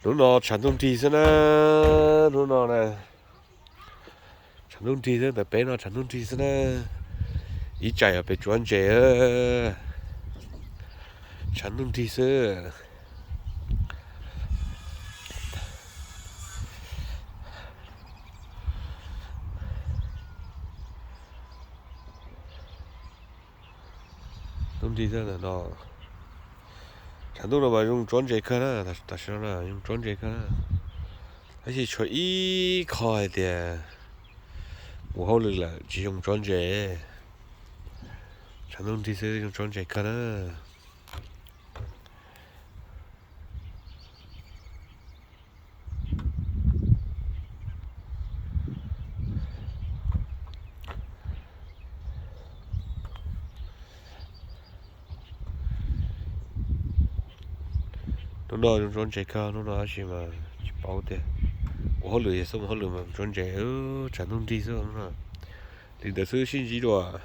Hnub no tshav ntuj nrig xwb na, hnub no na, tshav ntuj nrig xwb, ntawm peb no tshav ntuj nrig xwb na. Ib tsam yog pem tsuav ntses, tshav ntuj nrig xwb. Ntuj nrig no, tshav ntuj no mas zoo tsuav ntses kawg na, tam sim no zoo tsuav ntses kawg na. Tab sis tshuav ib qho hais tias mus hauj lwm lawm tsis zoo tsuav ntses. Tshav ntuj nrig xwb zoo tsuav ntses kawg na. Hnub no zoo tsuav ntses kawg hnub no tab sis mas tsis paub tias ua hauj lwm yog xub mus hauj lwm mas tsuav ntses, tshav ntuj nrig xwb hnub no. Li ntawd xwb sib ntsib dua.